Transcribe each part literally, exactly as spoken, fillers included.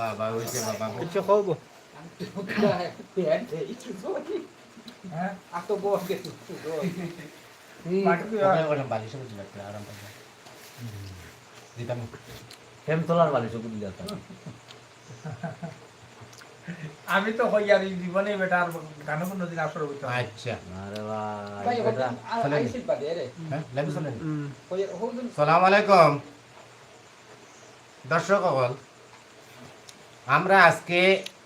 বাবা, ওই যে বাবা। কিছু খাওয়াবো? হ্যাঁ? আর তো বস গেছে। হুম। বাটু কি আর? ওখানে বালিশ করে দিলে একটা আরাম পাবে। দিতাম। প্রেম তোলার বালিশ ওকে দিলে একটা। আমি তো কই আর এই জীবনে বেটা আর গানো কোনোদিন আসর হইতো না। আচ্ছা। আরে ভাই, ভাই, বেটা। ওখানে আর চলেন। আইসিল বাদে রে। হ্যাঁ, লাইভ চলেন। হুম। কই, হো দিন। সালাম আলাইকুম। দর্শক অকল, আমরা আজকে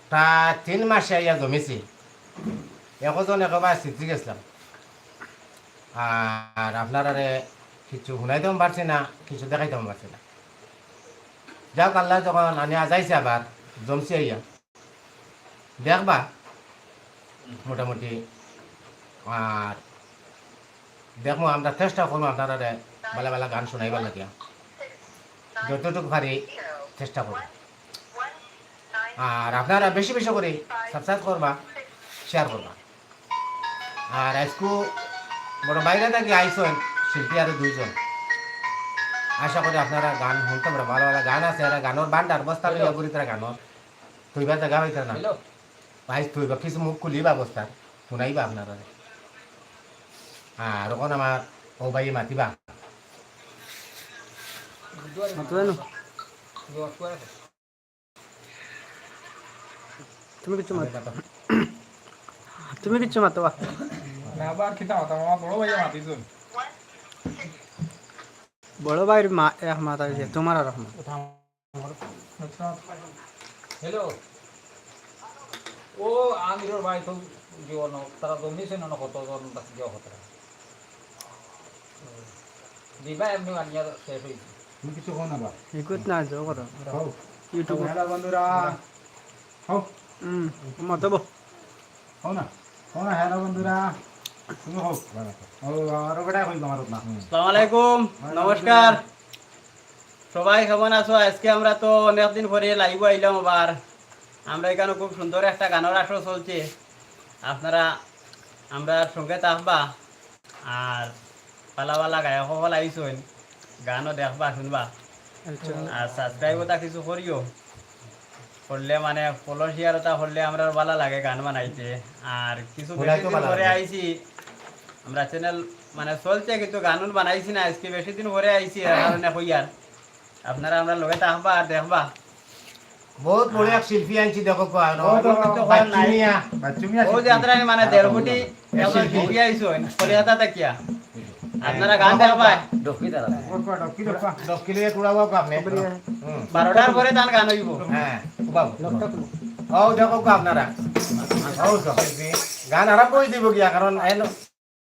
প্রায় তিন মাসে আইয়া জমিছি। একজন একবার সিদ্ধি গেছিলাম। আর আপনারারে কিছু হুনাইতাম পারছি না, কিছু দেখাইতাম পারছি না। যাক, আল্লাহ যখন আনি আজাইছে আবার জমছি আইয়া। দেখবা, মোটামুটি। আর দেখমু, আমরা চেষ্টা করমু আপনারারে ভালা ভালা গান শুনাইবার লাগিয়া। যতটুকু পারি চেষ্টা করমু। আর আপনারা বেশি বেশি করি subscribe করবা, share করবা। আর আজকু বড় বাইরে থাকি আইছইন শিল্পী আরো দুইজন। আশা করি আপনারা গান শুনতে পারবা, ভালা ভালা গান আছে, এরা গানর ভান্ডার বস্তা লইয়া ঘুরিতারা গানর। তুইবা জাগা পাইতারা না। হ্যালো। ভাই তুইবা কিছু মুখ খুলিবা বস্তা, শুনাইবা আপনারারে। আর অখন আমার ও ভাই মাতিবা। মাতবা না। তুমি কিছু মাত-, তুমি কিছু মাতো বা। না, আবার কিতা মাতাম, আমার বড় ভাইয়ে মাতিছইন। বড় ভাইর মা-, এক মাত আছে, তোমার আর এক মাত। আচ্ছা। হ্যালো। ও আমিরর ভাই তো জীবন, তারা জমিছে না কত জন, তাকে দেওয়া হতো না। দিবা এমনি আনিয়া শেষ হইছে। তুমি কিছু কও না বা। ইকুত না, জো করো। হও। YouTube। হ্যালো বন্ধুরা। হও। হুম, মাতবো। হও না। হও না, হ্যালো বন্ধুরা। তুমি হও। ও, আরো বেটা কই তোমার না। আসসালামু আলাইকুম, নমস্কার। সবাই কেমন আছো? আজকে আমরা তো অনেকদিন পরে live আইলাম আবার। আমরা এখানে খুব সুন্দর একটা গানের আসর চলছে, আপনারা আমরার সঙ্গে থাকবা। আর ভালা ভালা গায়ক সকল আইছইন, গানও দেখবা, শুনবা। আচ্ছা। আর subscribe ওটা কিছু করিও, করলে মানে follow share ওটা করলে আমরার ভালা লাগে গান বানাইতে। আর কিছু বেশি দিন পরে আইছি, আমরা channel মানে চলছে কিন্তু গান বানাইছি না, আজকে বেশি দিন পরে আইছি, এর কারণে কইয়ার। আপনারা আমরার লগে থাকবা আর দেখবা। বহুত বড় এক শিল্পী আনছি, দেখো কো, আর ও তো বাচ্চু মিয়া। বাচ্চু মিয়া ও শিল্পী। যাত্রা মানে দেড় কোটি একজন শিল্পী আইছইন, কলিকাতা থাকিয়া। আপনারা গান দেখবা। ডকি দাঁড়া। ডকি, ডকি, ডকি। ডকি লইয়া কুড়াবো আপনি। হুম। বারোটার পরে তান গান হইব। হ্যাঁ, বাবু। ও দেখো কো আপনারা। ও তো শিল্পী। গান আরম্ভ হয়ে দিব গিয়া, কারণ এন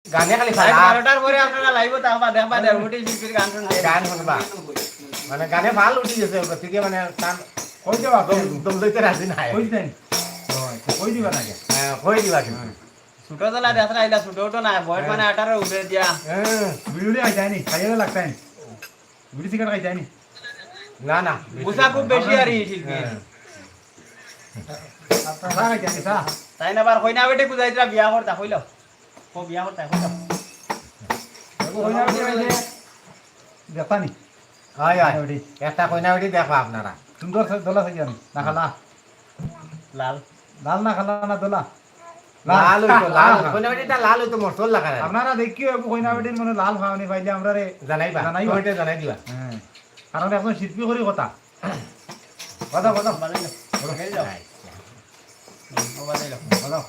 গানে খালি রাত ফালা। বারোটার পরে আপনারা live-ও থাকবা, দেখবা, দেড় কোটি শিল্পীর গান শুনবে। গান শুনবা। মানে গানে ফাল উঠি গেছে, ওর থেকে মানে তার কই দেবা? দম, দম লইতে রাজি নাই। কই দেন? কই দিবা না কে? হ্যাঁ, কই দিবা কিন্তু। ছোট দলা দেখরা আইলা, ছোট ছোট না, বয়স হ্যাঁ। মানে আঠারো উপরে দিয়া। হ্যাঁ। বিড়ি উড়ি খাইতাই নি, খাইলে লাগতাই নি। বিড়ি সিগারেট খাইতাই নি। না, না। গুছা খুব বেশি আর এই শিল্পী। হ্যাঁ। চা খাইতাই নি, চা। তাই না, আবার কইনা বেটি কুজাইতরা বিয়া করতা, কইলো। ও বিয়া করতা, এখন যাও। দেখো, হইনা বেটি, এই যে, দেখতা নি? হয়, হয়। হইনা বেটি। একটা কইনা বেটি দেখবা আপনারা। সুন্দর সে দলা সাজান, না কালা? লাল। লাল না কালা না দলা? লাল হইতো, লাল। লাল। কইনা বেটিটা লাল হইতো, মরসল লাগা না। আপনারা দেখিও, একটু কইনা বেটির মনে লাল পাওনি পাইলে আমরারে জানাইবা, জানাইবা। কমেন্টে জানাই দিবা। হ্যাঁ। কারণ এখন শিল্পী করি কথা। বাজাও, বাজাও। বাজাই যাও। বাজাই যাও। হুম, ও বাজাই যাও। বাজাও।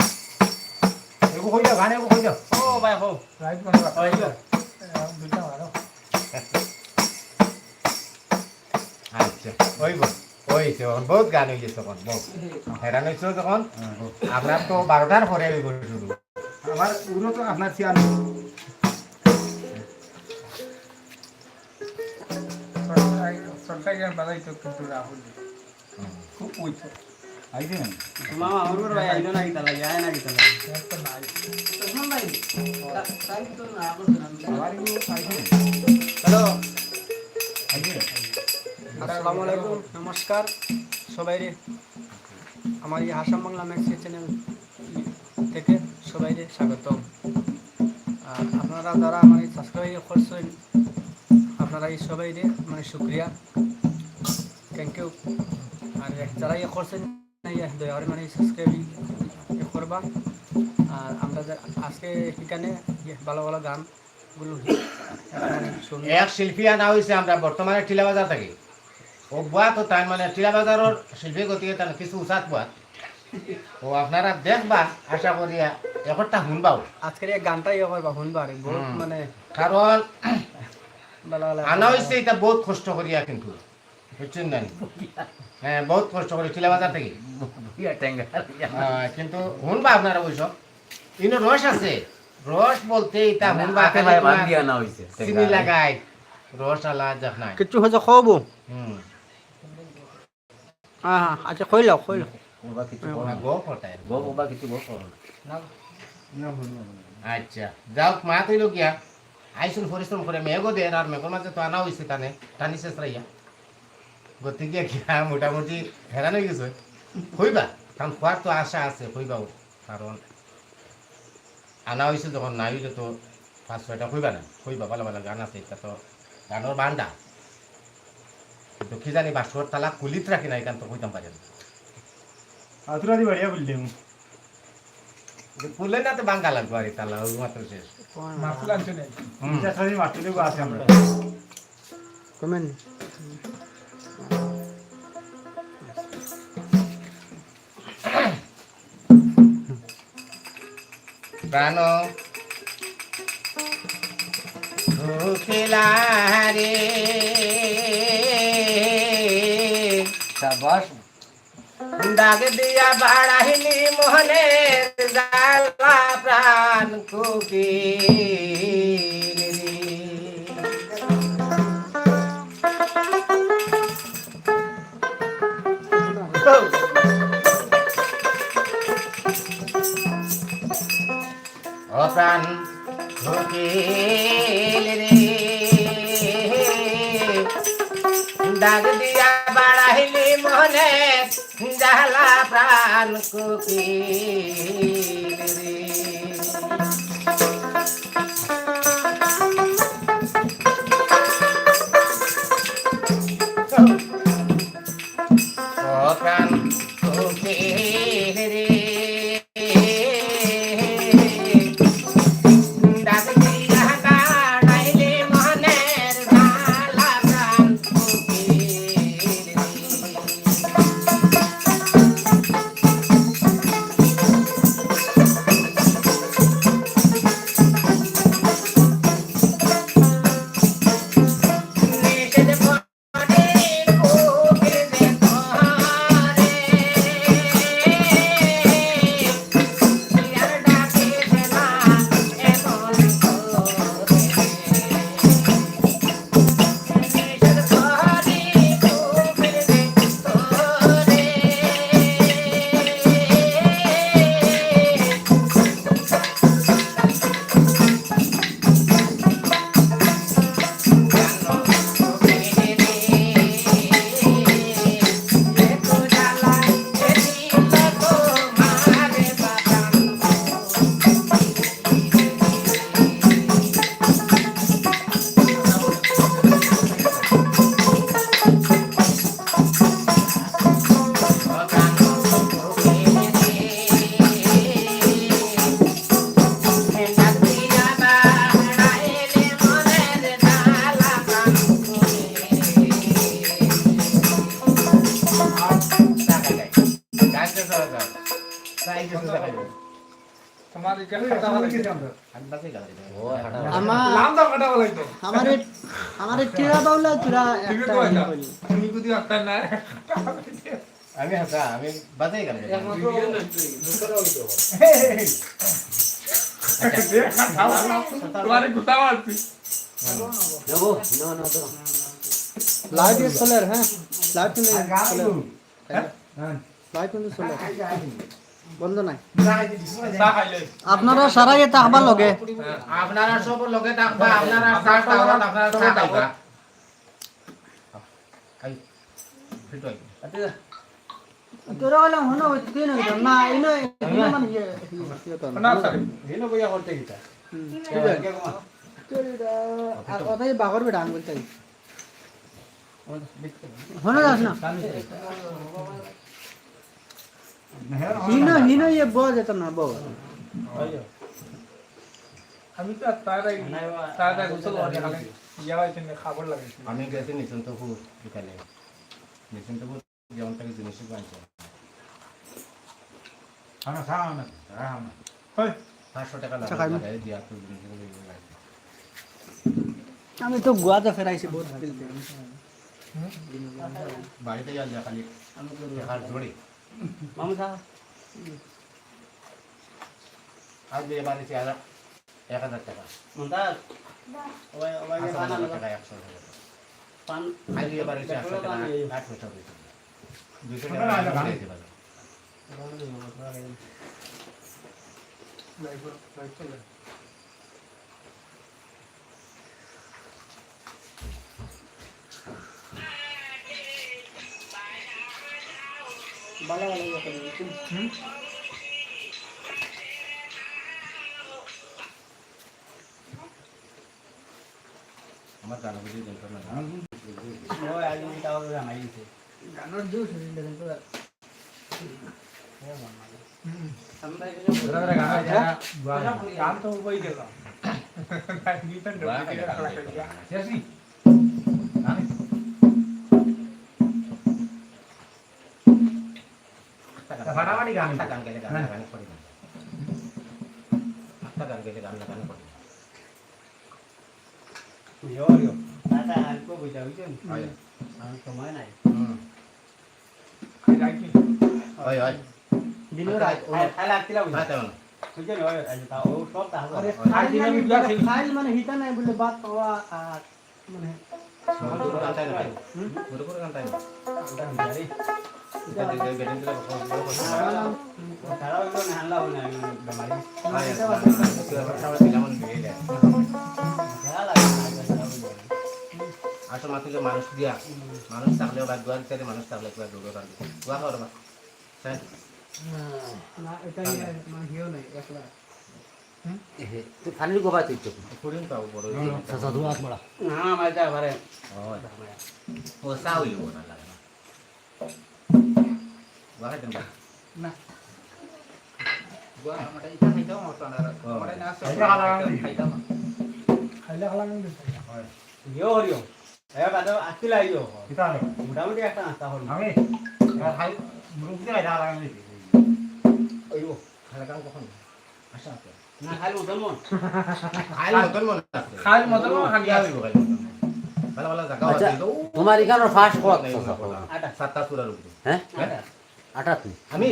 এগু কই যাও, গান এগু কই যাও। ও ভাই, হো। রাইট মানে বাজাও। ওই যাও। এ, দুইটা মারো। আচ্ছা, ওই বল। ওই তো, এখন বহুত গান হয়ে গেছে এখন, বল। হেরান হয়েছে যখন, হ্যাঁ, বল। আপনার তো বারোটার পরে হইব শুরু। আমার উড়ো তো আপনার চেয়ার। সরকারি, সরকারি গান বাজাইতো কিন্তু রাহুল। হুম। খুব কইতো। আইছে না? মামা, আমার ঘরে ভাই আইলো না কিতা লাগি, আয় না কিতা লাগি? এক তো নাই। তখন ভাই, তা-, তাই তো না করতে না। আমার এগুলো আইছে না? হ্যালো। আইছে না? আসসালামু আলাইকুম, নমস্কার সবাইরে। আমার এই হাসাম বাংলা ম্যাক্সি চ্যানেল থেকে সবাইরে স্বাগতম। আর আপনারা যারা আমার এই সাবস্ক্রাইব করছেন, আপনারা এই সবাইরে মানে শুক্রিয়া, thank you। আর এক যারা ইয়ে করছেন না, ইয়ে দয়া করে মানে সাবস্ক্রাইব ইয়ে করবা। আর আমরা যে আজকে এখানে ইয়ে ভালো ভালো গানগুলো এখন শুনি। এক শিল্পী আনা হইছে আমরা বর্তমানে টিলা বাজার থাকি। ও বুয়া তো তাই মানে টিলা বাজারর শিল্পী গতিকে তার কিছু উচাত বুয়া। ও আপনারা দেখবা, আশা করিয়া একটা শুনবাও। আজকের এই গানটা ইয়ে করবা, শুনবা আর বহুত হুম। মানে কারণ ভালো ভালো আনা হইছে এটা বহুত কষ্ট করিয়া কিন্তু, বুঝছেন না? হ্যাঁ, বহুত কষ্ট করে টিলা বাজার থাকি। বুয়া টেঙ্গা। হ্যাঁ, কিন্তু শুনবা আপনারা ওই সব। ইনো রস আছে, রস বলতে এটা মানে শুনবা আতে খালি ভাই বান তোমার দিয়া না হইছে, চিনি টেঙ্গা। লাগাই, রস আলা যাক নাই। কিছু হয়তো খাবো। হুম। হ্যাঁ, হ্যাঁ, আচ্ছা, কইলাও, কইলাও। ওবা কিছু হুম। করো না। গো ফটায়। গো, ওবা কিছু গো করো না। না। আচ্ছা, যাও, মা তুই লোক গিয়া। আইসুন পরিশ্রম করে, মেঘও দের, আর মেঘর মাঝে তো আনা হইছে তানে, টানি শেষ রাইয়া। গতিকে গিয়া মোটামুটি হেরান হয়ে গেছে। কইবা, কারণ খোয়ার তো আশা আছে, কইবা ও। কারণ আনা হইছে যখন, না হইলে তো পাঁচ ছয়টা কইবা না। কইবা, ভালো ভালো গান আছে, এটা তো গানর ভান্ডার। কিন্তু কি জানি বাসুর তালা কুলিত রাখি না, এখান তো কইতাম পারি না। আতুরা দি বাড়িয়া বললাম। যে খুলে না তো ভাঙ্গা লাগবো আর এই তালা, ওই মাত্র শেষ। মাসুল আনছো নাই? হুম। এটা খালি মাসুলে গো আছে আমরা। কমেন। প্রাণ ঢুকিলা রে। শাবাশ। ডাক দিয়া বাড়াইলি মোহনের জ্বালা প্রাণ কুকিল রে। ও প্রাণ কুকিল রে, ডাক দিয়া বাড়াইলি মনে জ্বালা প্রাণ কুকিল রে। ও প্রাণ কুকিল রে, ডাক দিয়া কাটাইলে মনের জ্বালা প্রাণ কুকিল রে। তোমার এখানে কথা বলে কি আমরা? আমার, আমার এই টিরা বাউলা তোরা তুমি একটা কই ইয়ে না? করি। তুমি যদি একটা না। আমি হাসা, আমি বাজাই গেলাম। তোমার গুতা মারছি। যাবো? না, না, না। লাইভ ইয়ে চলের, হ্যাঁ? লাইভ কিন্তু আর গান চলের। হ্যাঁ? লাইভ কিন্তু চলের। বন্ধ নাই। চা খাইলে। আপনারা সারাইয়ে থাকবা লগে। আপনারা সব লগে থাকবা, আপনারা চা খাওয়ান, আপনারা চা খাইবা। আই, ফিট অই। তোরা হলে মনে হয় তুই না, না, এই নয়, এই নয়, মানে ইয়ে, ইয়ে, ইয়ে তো না, না। স্যার, এই নয় বইয়া করতে গিতা। হুম, ঠিক আছে। তোর এটা, আর কথাই বাগর বেটা আঙ্গুল তাই। হনো যাস না। হিনো, হিনো ইয়ে বউ যেত না, বউ। আমি তো আর তার আগে, তার আগে গোসল করি, খালি ইয়া হয়েছে না, খাবার লাগে। আমি গেছি নিশান্তপুর বিকালে। নিশান্তপুর যেমন থেকে জিনিস আনছে। খানা খাওয়া না, খাওয়া না। ওই। পাঁচশো টাকা আচ্ছা, লাগে, খাইবো। লাগে, দিয়া তুই জিনিস গুলো নিয়ে আয়। আমি তো গোয়া তো ফেরাইছি বহুত বিলতে। বাড়িতে যান যা খালি। আমি তো টাকার জোরে। মামু সাহেব। আজ যে বাড়ি চেহারা। এক হাজার টাকা। মন্তাজ, ওই, ওই যে আচ্ছা, পান আনলো। টাকা একশো টাকা। পান খালি এবার হচ্ছে একশো টাকা, পান এই। আট পয়সা হয়েছে। দুইশো টাকা না, না, না। দিয়ে দিবা। ভালো, ভালো, ভালো। হুম? আমার গান বুঝে দিন তো না। ও, আজ আমি তাও জানাই দিছে। গানের জোশ হয়ে গেছে তো। হুম। আমরা এখানে ধরে ধরে গান হয়, যারা গান তো হয়ে গেল। গান তো হয়ে গেল। শেষ নি? গান? ফাটাফাটি গান। একটা গান গেলে গান হ্যাঁ। লাগানি পড়ে না। একটা গান গেলে গান লাগানি পড়ে না। ইয়ো, ইয়ো। দাদা, অল্প বুঝা, বুঝছেন? হয়। আমার সময় নাই। হুম। খাই রাখি। হয়, হয়। দিনও আচ্ছা, রাত, ও খাই, খাই রাখছিলাম। আচ্ছা, হুম। বুঝছেন? হয়, আচ্ছা, তা ও সব তাহলে। আরে, হয়। খাইল মানে, খাইল মানে হিতা নাই বলে বাদ পাওয়া আর মানে, মধুপুর কান্তাই না। হুম? মধুপুর কান্তাই না। কান্তাই না, আরে। এটা যে, যে বেতন দিলে বড়, বড় কথা। তারা হইলো না, আল্লাহ হইলো না, আমি বেমারি। আরে, না, না, না, তুই আবার খাবার দিলাম, আমি দিয়ে দেয়। ভালো লাগে না, এটা ভালো লাগে না। আসল মাত্র যে মানুষ দিয়া, মানুষ থাকলে বা দুয়ার ভিতরে মানুষ থাকলে একবার দৌড়ে পারবে। দোয়া করবা। স্যার। না, এটা ইয়ে, মানে, হিও নাই, একলা। এহে, তুই পানির গোবা তুই চোখ। ফুরিন পাবো বড় হয়েছে। চাচা, দোয়া করা। না, আমার যা পারে। ও, ও, চা হইল না, লাগে না। গোয়া খাইতাম না। না। গোয়া, আমার এটা খাইতাম, আমার তো আনার, ও। আমার এটা না, এটা খাওয়া লাগে না। খাইতাম না। খাইলে খাওয়া লাগে না। হয়। ইয়ো, হরিও। এ, বাদে আটকে লাগিও। কিতা হলো? মোটামুটি একটা নাস্তা হলো। আমি? এ, খাই, মুরব্বি খাই, যা লাগে না। ওই ও। খালে কাম কখন? আচ্ছা, আচ্ছা। না, খালি মদন মোহন। খালি মদন মোহন আছে। খালি মদন মোহন খালি আছে। খালি মদন মোহন। ভালো ভালো জায়গা আচ্ছা, আছে। তোমার এখানে ফার্স্ট কোয়ার্ট আছে। আটা। সাতটা চূড়ার উপরে। হ্যাঁ? আটা। আটাত নি? আমি?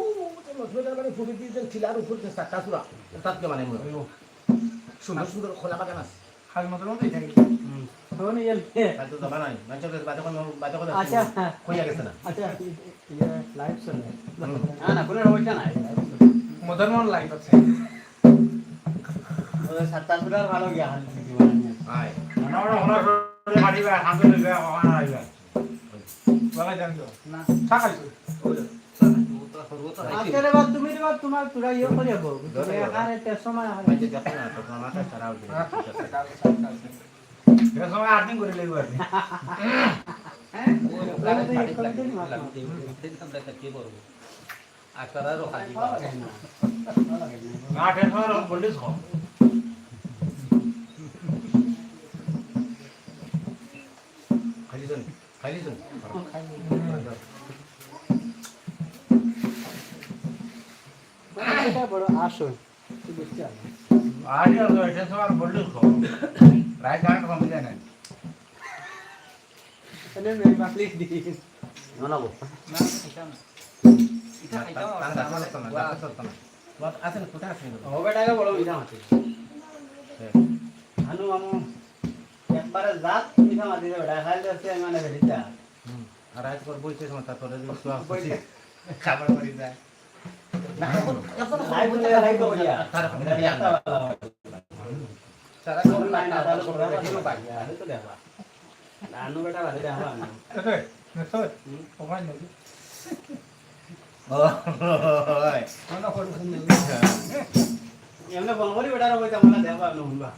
ও, তো মজুমদার মানে ফুটে দিয়ে যে চিলার উপরে যে সাতটা চূড়া, তার কে মানে মনে হয়। সুন্দর সুন্দর খোলা বাগান আছে। খালি মতো মতো এটাই। হুম। তখন এই যে তাই তো জমা নাই। মানে চলে বাদে কোনো, বাদে কোনো আচ্ছা। কইয়া গেছে না। আচ্ছা, ইয়ে, লাইভ চলে। হুম। না, না, কোনো সমস্যা নাই। মদন মোহন লাইভ আছে। ওই সাতটা চূড়ার ভালো গিয়া খালি ভিডিও বানানি। আয়। মনে হয় ওরা সবাই বাড়ি বা খাবে লইবে, ওখানে আইবে। বাবা জান তো। না। চা খাইছো? ওই, চা খাইছো। ও তো, ও তো খাইছে। আজকে রে বাদ তুমি রে বাদ তোমার পুরা ইয়ে করে যাবো। তুমি এখানে টেস্ট সময় আহার। আমি তো দেখো না, তো তোমার মাথা সারা উঠে গেছে। হ্যাঁ? এর সময় আট দিন করে লেগে আছে। হ্যাঁ? ওই ওখানে ওখানে বাড়ি করে বাড়ি দিন, বাড়ি মাথা। দিন, দিন তো আমরা কি করবো? আটটারও খালি পাওয়া যায় না। না, টেনশন আর বলিস কম। খালি জন, খালি জন। এটা বড় আসল। তুই বুঝতে পারবি। আরে, আর টেনশন আর বলিস কম। রাইট হ্যান্ড কম যায় না। এনে মেয়ে বাকলি দি। বানাবো। না, এটা না। এটা খাইতাম না, তার, তার, আমার তার, তার, তার, তার, তার। তোমার আছে না, কোথায় আছে না? ও বেটা, এটা বড় মিঠা মাটি। হ্যাঁ। আনু মামু, একবারে জাত মিঠা মাটি রে বেটা, খাইলে হচ্ছে আমি মানে বেরিয়ে যা। হুম। আর আজ পর বলছিস আমার, তারপরে যদি একটু আসছিস, খাবার করি যায়। না, এখন, এখন লাইভ বলতে লাইভ তো বলিয়া। তার এখন বিরিয়ানি। সারা কোন লাইন আদালত করে রাখো, বাকি আরে তো দেখবা। রানু বেটা বাদে দেখা আমি। এতে, নেসর, হুম? ওখানে নেই। ও, হয়। মনে করছেন না। এমনি বঙ্গলি বেটারা বলতে আমরা দেখবা, আমরা শুনবা।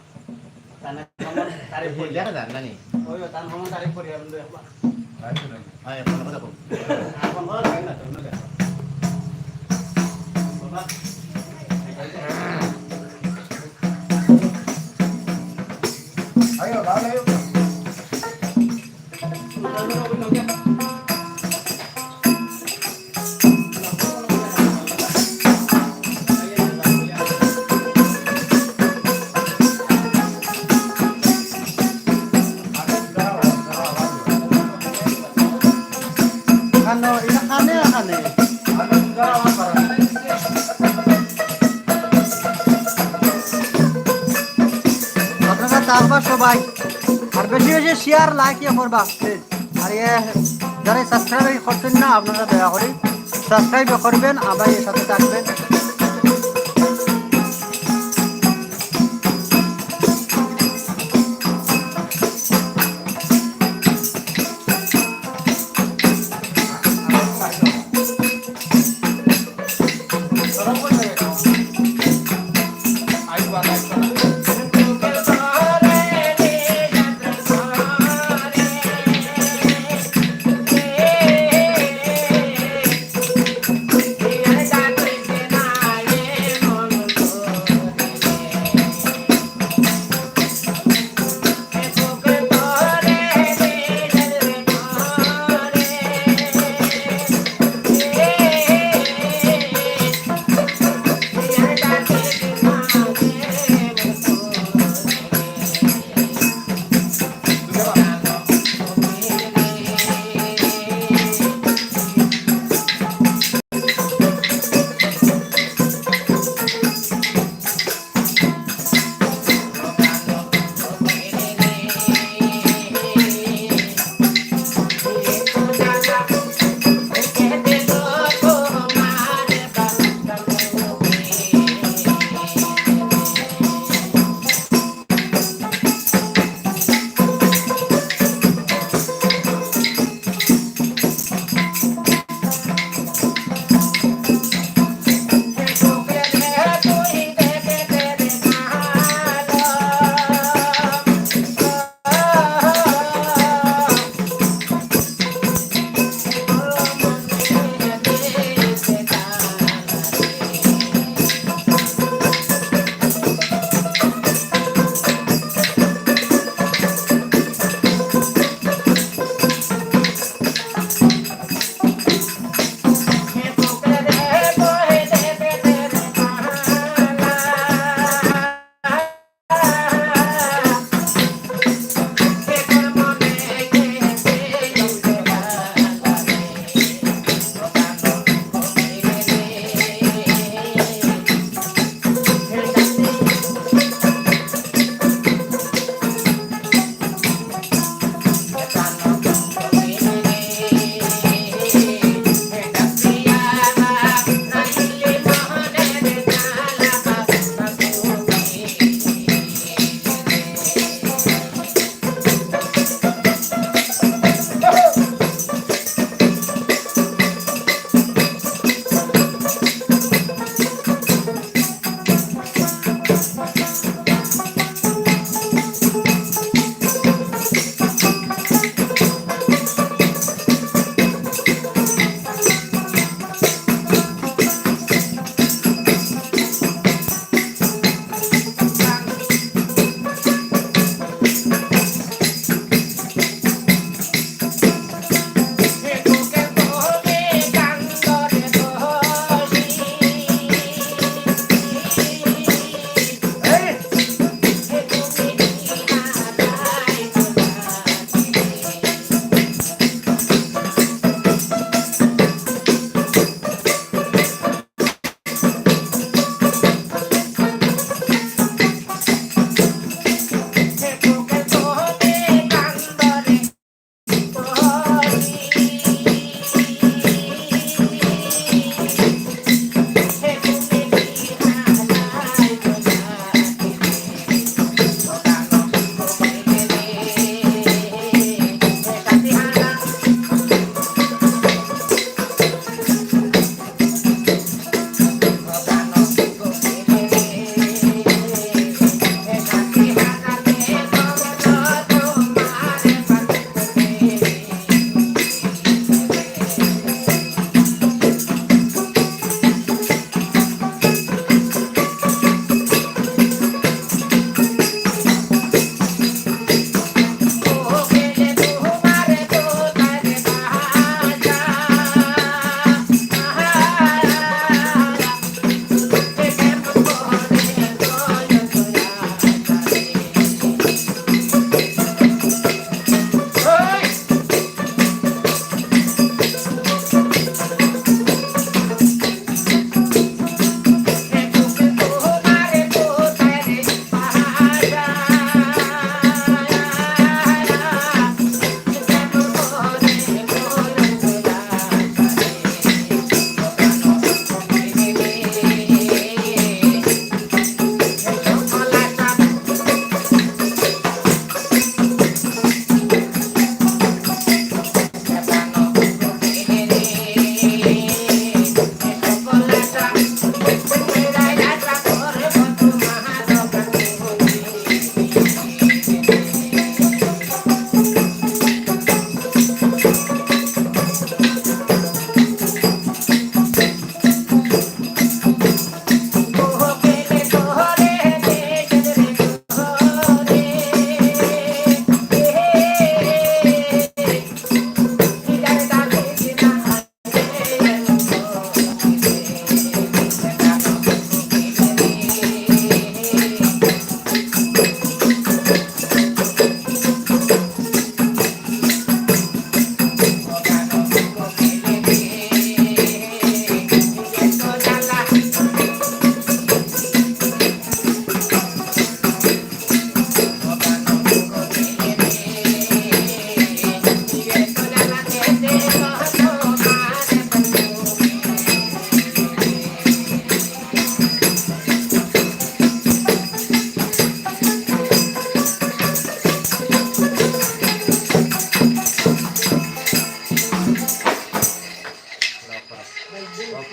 তানে আমার তারে এই দেখা যার না নি? ওই, তার মামা তারিখ করি, আমি তো একবার। আয়, এখন কথা কও। এখন বলো, তাই না, তুমি দেখো। বাবা। আয়, বাবা, আয়। খানো, এটা খানে, খানে। আপনারা থাকবা সবাই, আর বেশি বেশি শেয়ার, লাইক ইয়ে করবা, প্লিজ। আর ইয়ে, যারা সাবস্ক্রাইব করছেন না, আপনারা দয়া করে সাবস্ক্রাইব করবেন, আমরা এর সাথে থাকবেন।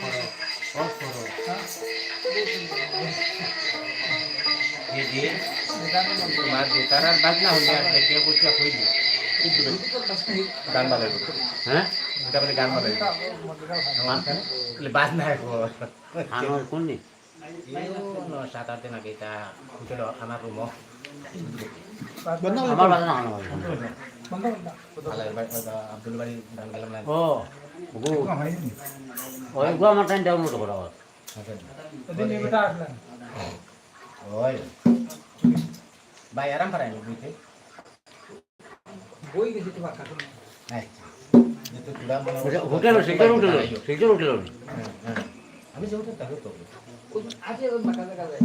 করো, অফ করো। এই যে তোমার দোতারার বাজনা হইলে আর দেখে বুঝে হইল। গান বাজাইব। হ্যাঁ? এটা বলে গান বাজাইব। আমার বলে বাজনা এখন। আনোয়ার কোন দিন? এই হলো সাত আট দিন আগে এটা উঠলো আমার রুমও। আমার বাজনা আনোয়ার। ভালো, এবার ওটা আব্দুল বাড়ি গান গেলাম না। ও, গু। ওই গু আমার টাইম ডাউনলোড করা হয়। ওই। ভাই, আরাম পারায় নি বুঝতে? বই গেছে তোমার কাছে। আচ্ছা। যে তো তোরা মনে হয় হোটেল, শিলচর হোটেল, শিলচর হোটেল। হ্যাঁ, হ্যাঁ। আমি যে হোটেল তাহলে তো। ওই আগে ওই মাথা দেখা যায়।